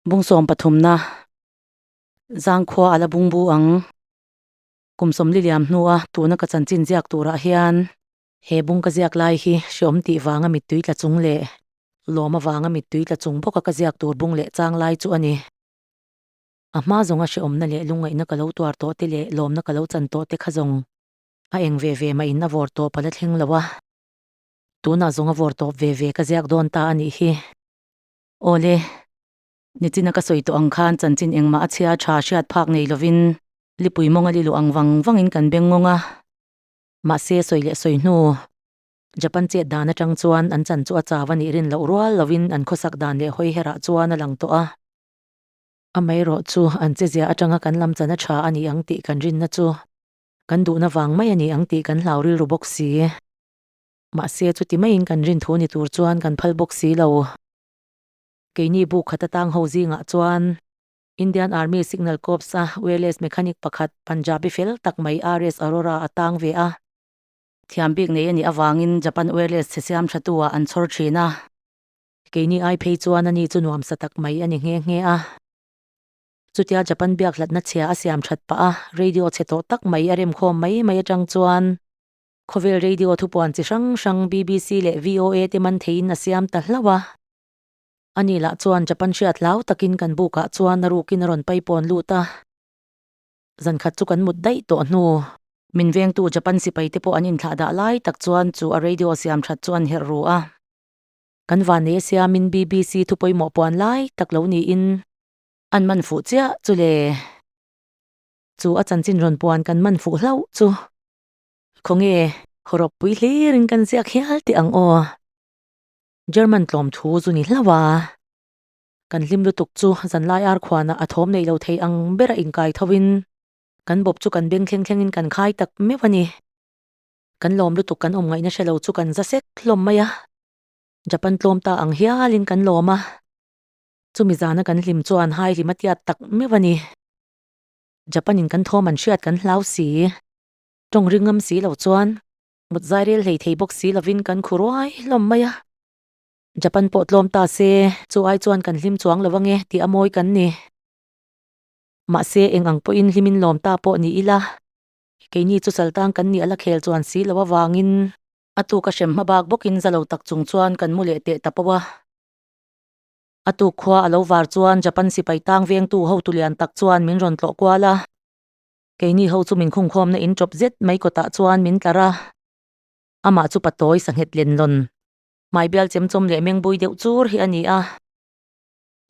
Bung 13na Zangkhua a la bungbu ang. Kum 40 liam hnua tuna ka chanchin ziak turah hian he bung ka ziak lai hi hreawm tih vanga mittui tla chung leh lawm avanga mittui tla chung bawka ka ziak tur bung leh chang lai chu a ni. A hma zawnga hreawmna leh lungngaihna ka lo tuar tawh te leh lawmna ka lo chan tawh te kha zawng a eng ve ve mah in a vawr tawp a la thleng lo a. Tunah zawng a vawr tawp ve ve ka ziak dawn ta a nih hi. Awle, nichina ka sawi tawh ang khan chanchin engmah a chhia tha hriat phak nei lovin lipui mawng a li luh ang vang vangin kan beng ngawng a. Mahse sawi leh sawi hnu, Japan chet dan atang chuan an chan chu a chau a nih rin loh rual lovin an khawsak dan leh hawi herah chuan a lang tawh a. Amaherawh chu an chezia atanga kan lam chan a tha a ni ang tih kan rinna chu kan duhna vang mai a ni ang tih kan hlau rilru bawk si. Mahse chuti maiin kan rin thu ni tur chuan kan phal bawk si lo. Keini buk khat atang ho zingah chuan Indian Army Signal Corps a wireless mechanic pakhat Punjabi fel tak mai RS Arora a tang ve a. Thiam bik nei a nih avangin Japan wireless chhe siam tha tu ah an chhawr thin a. Keini ai phei chuan ani chu nuamsa tak mai a ni nghe nghe a. Chutia Japan biak hlatna chhia a siam that pah a, radio chhe tawh tak mai a remkhawm mai mai atang chuan Khawvel radio thupuan chi hrang hrang BBC leh VOA te man theiin a siam ta hlauh a. Ani lah chuan Japan hriat hlau takin kan bukah chuan a rukin a rawn paipawn lut a. Zan khat chu kan mut daih tawh hnu. Min vengtu Japan sipai te pawh an inthlah dah lai tak chuan chu a radio siam that chu an herh ru a. Kan vannei a siamin BBC thupawimawh puan lai tak lo niin an man fuh chiah chu le. Chu a chanchin rawn puan kan man fuh hlauh chu. Khawnge, hawrawp pui hlirin kan ziak hial teh ang aw. German tlawm thu zu ni hlauh a. Kan hlim lutuk chu zanlai ar khuanah a thawm neih lo thei ang bera inkai thovin kan bawp chu kan beng thleng thlengin kan khai tak meuh a ni. Kan lawm lutuk kan awm ngaihna hre lo chu kan za sek hlawm mai a. Japan tlawm ta ang hialin kan lawm a. Chumi zana kan hlim chuan hai hlim a tiat tak meuh a ni. Japan-in kan thawm an hriat kan hlau si. Tawng ring ngam si lo chuan mut zai rel hlei thei bawk si lovin kan khu ruai hlawm mai a. Japan pawh tlawm ta se, chu ai chuan kan hlim chuang lo ange tih a mawi kan ni. Mahse eng ang pawhin hlimin lawm ta pawh ni ila, keini chu saltang kan nih a la khel chuan si lo avangin a tuk a hrem hma bak bawkin za lo tak chung chuan kan mu leh teh ta pawh a. A tuk khua a lo var chuan Japan sipai tang vengtu hotu lian tak chuan min rawn tlawh kual a. Keini ho chu min khungkhawmna in chawp zet mai kawtah chuan min tlar a, amah chu patawi sanghet lenlawn, hmaibial chemchawm leh mengbui deuh chur hi a ni a.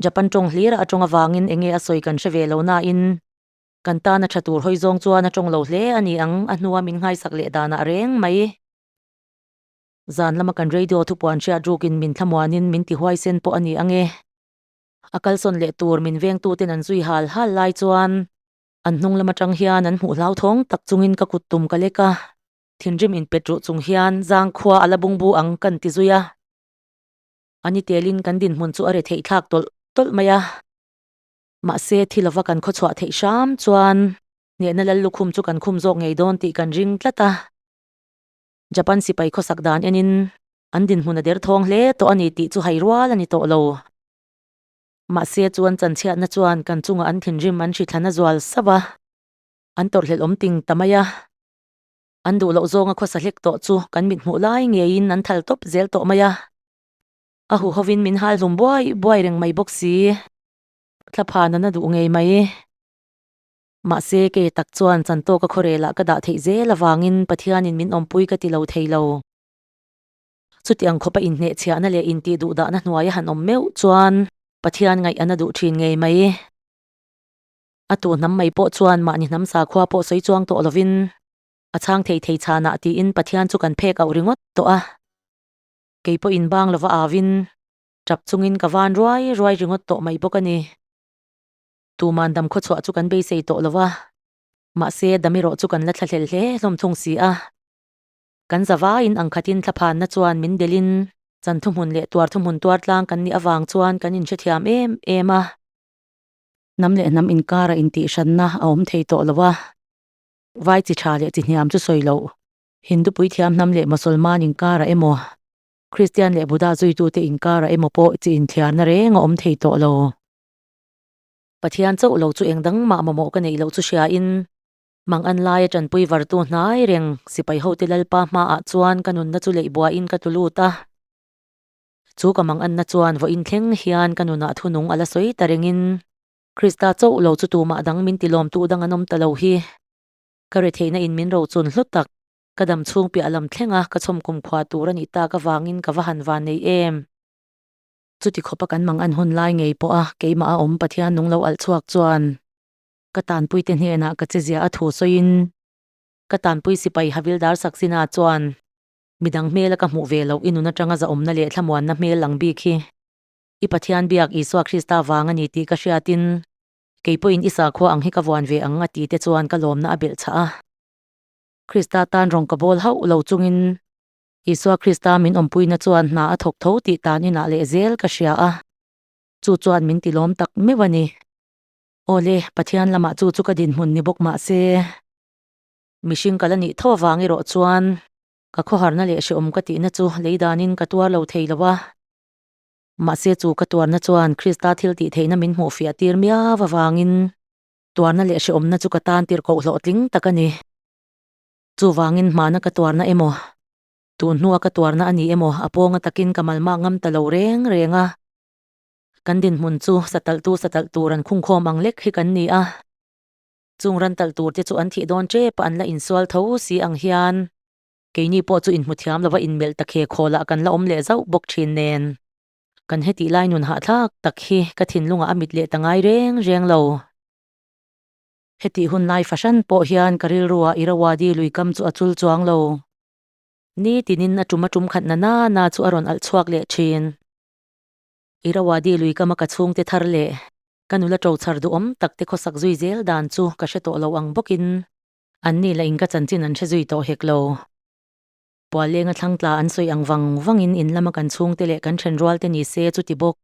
Japan tawng hlira a tawng avangin enge a sawi kan hre ve lo nain kan tana tha tur hawi zawng chuan a tawng lo hle a ni ang a hnua min nghaisak leh danah reng mai. Zan lama kan radio thupuan hriat rukin min thlamuanin min ti huaisen pawh a ni ang e. A kalsawn leh tur min vengtuten an zui hal hal lai chuan An hnung lam atang hian an hmuh hlauthawng tak chungin ka kut tum ka lek a, thinrim inpet ruh chung hian zangkhua a la bungbu ang kan ti zui a. A ni telin kan dinhmun chu a re theih thlak tawlh tawlh mai a. Mahse thi lova kan khawchhuah theih hram chuan hnehna lal lukhum chu kan khum zawk ngei dawn tih kan ring tlat a. Japan sipai khawsak dan enin an dinhmun a derthawng hle tawh a ni tih chu hai rual a ni tawh lo. Mahse chuan chanchhiatna chuan kan chungah an thinrim an hrithlana zual sauh a, an tawrhhlelh awm ting ta mai a. An duh loh zawnga khawsa hlek tawh chu kan mit hmuh lai ngeiin an thal tawp zel tawh mai a. A huhovin min hal hlum buai buai reng mai bawk si. Thlaphan a na duh ngei mai. Mahse kei tak chuan chantawka khuarelah ka dah theih zel avangin Pathianin min awmpui ka ti lo thei lo. Chutiang khawpa inhnehchhiahna leh intihduhdahna hnuaia han awm meuh chuan Pathian ngaih a na duh thin ngei mai. A tu hnam mai pawh chuan mahni hnam sakhua pawh sawi chuang tawh lovin a chhang thei thei chhanah tiin Pathian chu kan phek auh ringawt tawh a. Kei pawh inbang lova avin tap chungin ka van ruai ruai ringawt tawh mai bawk a ni. Tuman dam khawchhuah chu kan beisei tawh lova, mahse dam erawh chu kan la thlahlel hle hlawm thung si a. Kan zavaiin ang khatin thlaphanna chuan min delhin chan thuhmun leh tuar thuhmun tuar tlang kan nih avang chuan kan inhrethiam em em a. Hnam leh hnam inkara intihhranna a awm thei tawh lo a, vai chi tha leh chi hniam chu sawi loh. Hindu puithiam hnam leh Mosolman inkara emaw, Kristian leh Buddha zuitute inkara emaw pawh chi inthiarna reng a awm thei tawh lo. Pathian chauh lo chu eng dang mah mamawh ka neih loh chu hriain mang an laia tanpui vartu hnai reng sipai hote Lalpa hmaah chuan ka nunna chu leih buaiin ka tlu lut a. Chu ka mang anna chuan vawiin thleng hian ka nunah thunung a la sawi ta rengin Krista chauh lo chu tumah dang min tilawmtu dang an awm ta lo hi. Ka retheihna in min rochun hlu tak, ka dam chhung piah lam thlenga ka chhawm kumkhua tur a nih tak avangin ka va han van nei em. Chuti khawpa kan mang an hun lai ngei pawha keimah a awm Pathian nung lo alh chhuak chuan ka tanpuite hnenah ka chezia a thu sawiin ka tanpui sipai Havildar Saxena chuan midang hmela ka hmuh ve loh i nun atanga zahawmna leh thlamuanna hmel lang bik hi i Pathian biak Isua Krista vang a ni tih ka hriatin kei pawhin i sakhua ang hi ka vuan ve ang a ti te chuan ka lawmna a belh chhah a. Krista tan rawng ka bawl hauh lo chungin Isua Krista min awmpuina chuan hna a thawk tho tih tan inah leh zel ka hria a, chu chuan min tilawm tak meuh a ni. Awle, Pathian lamah chu chu ka dinhmun ni bawk mah se, mihring ka la nih tho avang erawh chuan ka khawharna leh hrehawm ka tihna chu lei danin ka tuar lo thei lo a. Mahse chu ka tuarna chuan Krista thil tih theihna min hmuh fiah tir miau avangin tuarna leh hrehawmna chu ka tan tir koh hlawhtling tak a ni. Chuvangin hmana ka tuarna emaw, tun hnua ka tuarna a ni emaw a pawnga takin ka malmak ngam ta lo reng reng a. Kan dinhmun chu satalhtu satalh tur an khungkhawm ang lek hi kan ni a. Chung ran talh tur te chu an thih dawn tep a an la insual tho si ang hian keini pawh chu inhmu thiam lova inmelh ta khe khawlah kan la awm leh zauh bawk thin nen. Kan hetih lai nun hahthlak tak hi ka thinlungah a mit leh ta ngai reng reng lo. Hetih hun lai fahran pawh hian ka rilruah Irrawaddy luikam chu a chul chuang lo. Ni tinin a tum a tum khat na na na chu a rawn alh chhuak leh thin. Irrawaddy luikama ka chhungte thar leh ka nula to chhar duhawm tak te khawsak zui zel dan chu ka hre tawh lo ang bawkin anni lah in ka chanchin an hre zui tawh hek lo. Pualenga thlangtla an sawi ang vang vangin in lama kan chhungte leh kan thenrual te ni se chuti bawk.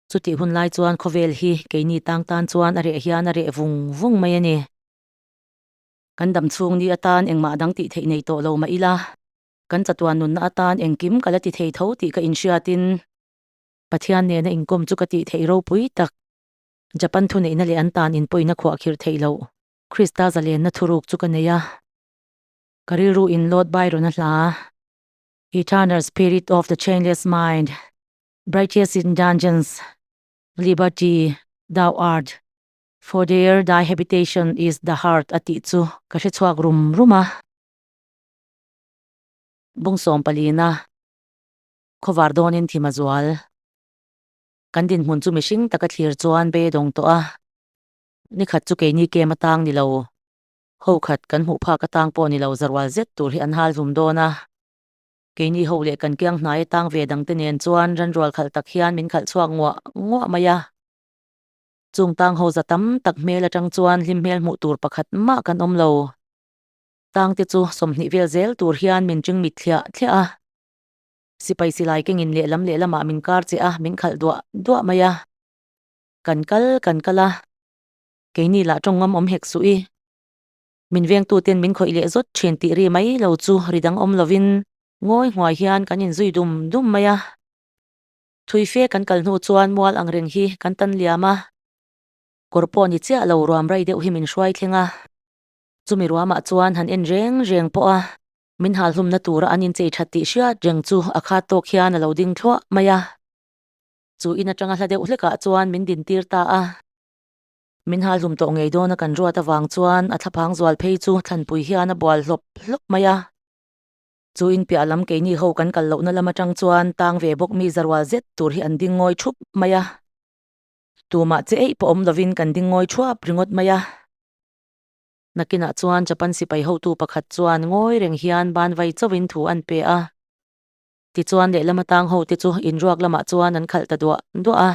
Chutih hun lai chuan khawvel hi keini tang tan chuan a reh hian a reh vung vung mai a ni. Kan dam chhung ni atan engmah dang tih theih nei tawh lo mah ila, kan chatuan nunna atan engkim ka la ti thei tho tih ka inhriatin Pathian nena inkawm chu ka tih theih ropui tak. Japan thuneihna leh an tan inpawina khuahkhirh theih loh Krista zalenna thuruk chu ka nei a. Ka rilru in Lord Byron a hla, Eternal Spirit of the Changeless Mind, Brightest in dungeons, liberty, thou art, for there thy habitation is the heart a tih chu ka hre chhuak rum rum a. Bung sawm palina khawvar dawnin thim a zual. Kan dinhmun chu mihring taka thlir chuan beidawng tawh a, nikhat chu keini kem atang ni lo, ho khat kan hmuh phak atang pawh ni lo zarual zet tur hi an hal hlum dawn a. Keini ho leh kan kiang hnai atang ve dangte nen chuan ranrual khalh tak hian min khalh chhuak nguah nguah mai a. Chung tang ho za tam tak hmel atang chuan hlim hmel hmuh tur pakhat mah kan awm lo. Tangte chu 20 vel zel tur hian min ching mit thliah thliah a. Sipai silai kengin lehlam lehlamah min kar che a, min khalh duah duah mai a. Kan kal kan kal a. Keini lah tawng ngam awm hek suh i. Min vengtuten min khawih leh zawt thin tih ri mai lo chu ri dang awm lovin ngawi nghuai hian kan inzui dum dum mai a. Thui fe kan kal hnu chuan mual ang reng hi kan tan liam a, kawr pawh ni chiah lo ruam rai deuh hi min hruai thleng a. Chumi ruamah chuan han en reng reng pawh a, min hal hlumna tura an inchei that tih hriat reng chu a khat tawk hian a lo ding thluah mai a. Chu in atanga hla deuh hlekah chuan min dintir ta a. Min hal hlum tawh ngei dawna kan ruat avang chuan a thlaphang zual phei chu thlanpui hian a bual hlawp hlawp mai a. Chu in piah lam keini ho kan kal lohna lam atang chuan tang ve bawk mi zarual zet tur hi an ding ngawi thup mai a. Tumah che eih pawh awm lovin kan ding ngawi thuap ringawt mai a. Nakinah chuan Japan sipai hotu pakhat chuan ngawi reng hian ban vai chauhin thu an pe a. Tichuan lehlam atang ho te chu inruak lamah chuan an khalh ta duah duah a.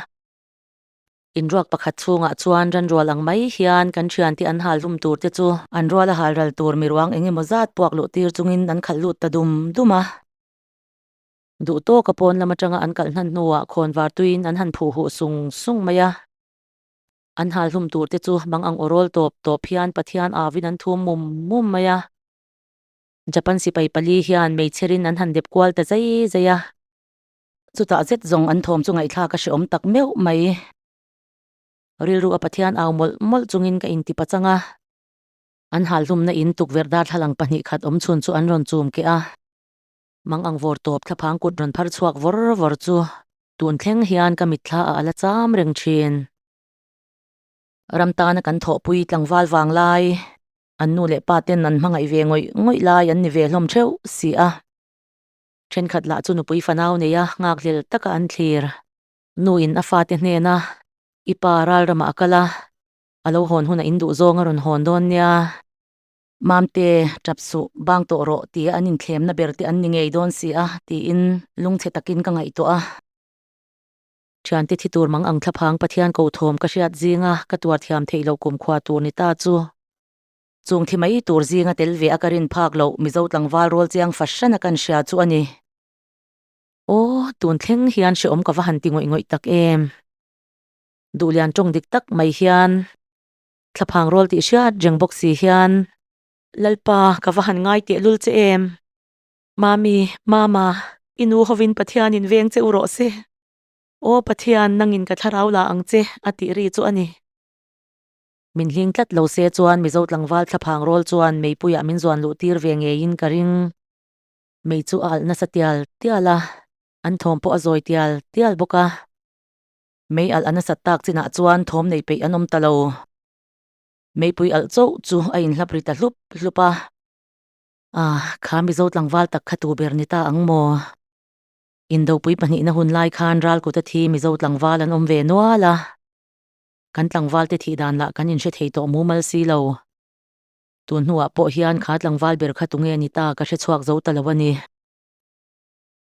Inruak pakhat chhungah chuan ranrual ang mai hian kan thiante an hal hlum tur te chu an rual a hal ral tur miruang eng emaw zat puak luh tir chungin an khalh lut ta dum dum a. Duh tawka pawn lam atanga an kalh hnan hnuah khawnvar tuiin an han phuh huh sung sung mai a. An hal hlum tur te chu mang ang awrawl tawp tawp hian Pathian avin an thum mum mum mai a. Japan sipai pali hian meichherin an han dep kual ta zai zai a. Chutah zet zawng an thawm chu ngaihthlak a hreawm tak meuh mai. Rilru a Pathian au mawlh mawlh chungin ka inti pachang a. An halhlumna in tukverh darthlalang 2 khat awm chhun chu an rawn chum keh a. Mang ang vawr tawp thlaphang kut rawn phar chhuak vawr vawr chu tun thleng hian ka mitthla ah a la cham reng thin. Ram tana kan thawhpui tlangval vang lai, an nu leh pa ten an hmangaih ve ngawih ngawih lai an ni ve hlawm theuh si a. Thenkhat lah chu nupui fanau neia nghakhlel taka an thlir. Nu in a fate hnena i pa ral ramah a kal a, a lo hawn hunah in duh zawng a rawn hawn dawn nia. Mamte, tap suh, bang tawh rawh tia an inthlemna ber te an ni ngei dawn si a tiin lungchhe takin ka ngaihtuah a. Thiante thi tur mang ang thlaphang Pathian ko thawm ka hriat zinga ka tuar thiam theih loh kumkhua tur ni ta chu. Chung thi mai tur zinga tel ve a ka rin phak loh Mizo tlangval rawl chiang fahran a kan hria chu a ni. Aw, tun thleng hian hrehawm ka va han ti ngawih ngawih tak em. Duhlian tawng dik tak mai hian thlaphang rawl tih hriat reng bawk si hian. Lalpa, ka va han ngai teh lul che em. Mami, Mama, i nu hovin Pathianin veng che u rawh se. Aw Pathian, nangin ka thlarau la ang che, a tih ri chu a ni. Min hling tlat lo se chuan Mizo tlangval thlaphang rawl chuan meipuiah min zuan luh tir ve ngeiin ka ring. Mei chu a alh nasa tial tial a, an thawm pawh a zawi tial tial bawk a. Mei alh a nasat tak chinah chuan thawm nei peih an awm ta lo. Meipui alh chauh chu a inhlap ri ta hlup hlup a. Ah, kha Mizo tlangval tak kha tu ber ni ta ang maw? Indopui pahnihna hun lai khan ralkuta thi Mizo tlangval an awm ve nual a. Kan tlangval te thih dan lah kan inhre thei tawh mumal si lo. Tun hnuah pawh hian kha tlangval ber kha tunge ni ta ka hre chhuak zo ta lo a ni.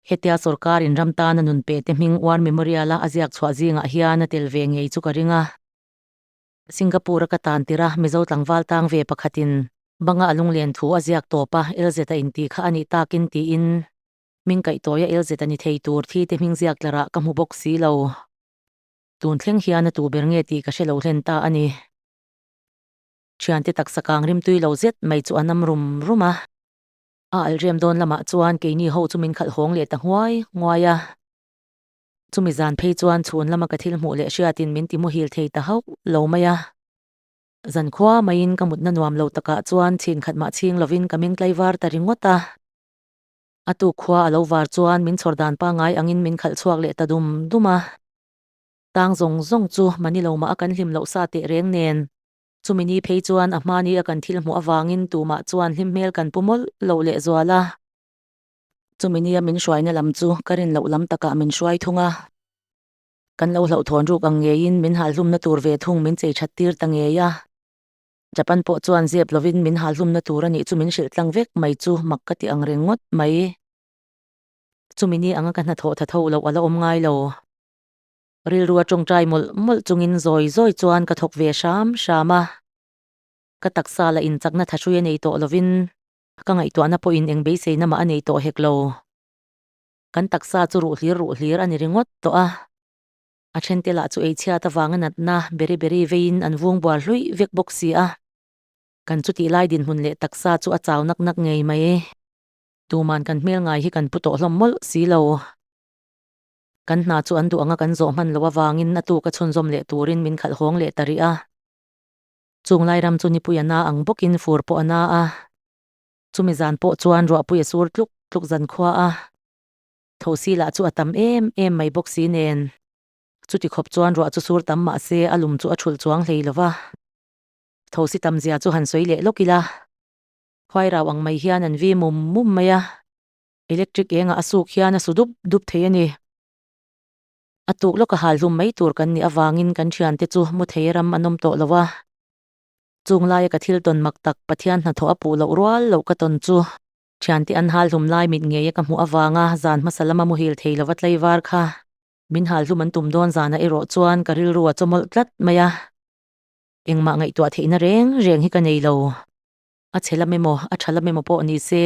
Hetia sorkar in ram tana nun pe te hming War Memorial a a ziak chhuah zingah hian a tel ve ngei chu ka ring a. Singapore a ka tan tirh a Mizo tlangval tang ve pakhatin banga a lunglen thu a ziak tawp a LZ a intih kha a nih takin tiin hming kaihtawi a LZ a ni thei tur thi te hming ziak tlarah ka hmu bawk si lo. Tun thleng hian a tu ber nge tih ka hre lo hlen ta a ni. Thiante taksa kang rimtui lo zet mai chu a nam rum rum a. A alrem dawn lamah chuan keini ho chu min khalh hawng leh ta nguai nguai a. Chumi zan phei chuan chhun lama ka thil hmuh leh hriatin min ti muhil thei ta hauh lo mai a. Zan khua maiin ka mutna nuam lo takah chuan chhin khat mah chhing lovin ka meng tlaivar ta ringawt a. A tuk khua a lo var chuan min chhawr dan pangngai angin min khalh chhuak leh ta dum dum a. Tang zawng zawng chu mani lo mah a kan hlim loh sa teh reng nen. Chumi ni phei chuan a hma ni a kan thil hmuh avangin tumah chuan hlim hmel kan pu mawlh lo leh zual a. Chumi nia min hruaina lam chu ka rin loh lam takah min hruai thung a. Kan lo hlauhthawn ruk ang ngeiin min halhlumna tur ve thung min chei that tir ta ngei a. Japan pawh chuan zep lovin min halhlumna tur a nih chu min hrilh tlang vek mai chu mak ka ti ang reng ngawt mai. Chumi ni anga ka hnathawh tha tho loh a la awm ngai lo. Rilru a tawngtai mawlh mawlh chungin zawi zawi chuan ka thawk ve hram hram a. Ka taksa la inchakna thahrui a nei tawh lovin ka ngaihtuahna pawhin eng beiseina mah a nei tawh hek lo. Kan taksa chu ruh hlir ruh hlir a ni ringawt tawh a. A thente lah chu eichhiat avanga natna beri beri veiin an vung bual hluih vek bawk si a. Kan chutih lai dinhmun leh taksa chu a chau nak nak ngei mai. Tuman kan hmel ngai hi kan pu tawh hlawm mawlh si lo. Kan hna chu an duh anga kan zawh hman loh avangin a tuka chhunzawm leh turin min khalh hawng leh ta rih a. Chung lai ram chu nipui a na ang bawkin fur pawh a na a. Chumi zan pawh chuan ruahpui a sur tluk tluk zan khua a. Thosi lah chu a tam em em mai bawk si nen. Chuti khawp chuan ruah chu sur tam mah se a lum chu a thulh chuang hlei lo va. Thosi tam zia chu han sawi leh lawk ila. Khuairau ang mai hian an vi mum mum mai a. Electric engah a suk hian a su dup dup thei a ni. A tuk lawka hal hlum mai tur kan nih avangin kan thiante chu mu thei ram an awm tawh lo a. Chung laia ka thil tawn mak tak Pathian hnathawh a puh loh rual loh ka tawn chu thiante an hal hlum lai mit ngeia ka hmuh avanga zan hmasa lama muhil thei lova tlaivar kha min hal hlum an tum dawn zanah erawh chuan ka rilru a chawmawlh tlat mai a. Engmah ngaihtuah theihna reng reng hi ka nei lo. A chhe lam emaw a tha lam emaw pawh ni se.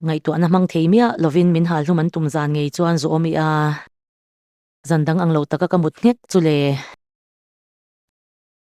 Ngaihtuahna hmang thei miah lovin min hal hlum an tum zan ngei chuan zu awm i a, zan dang ang lo taka ka mut nghek chu le.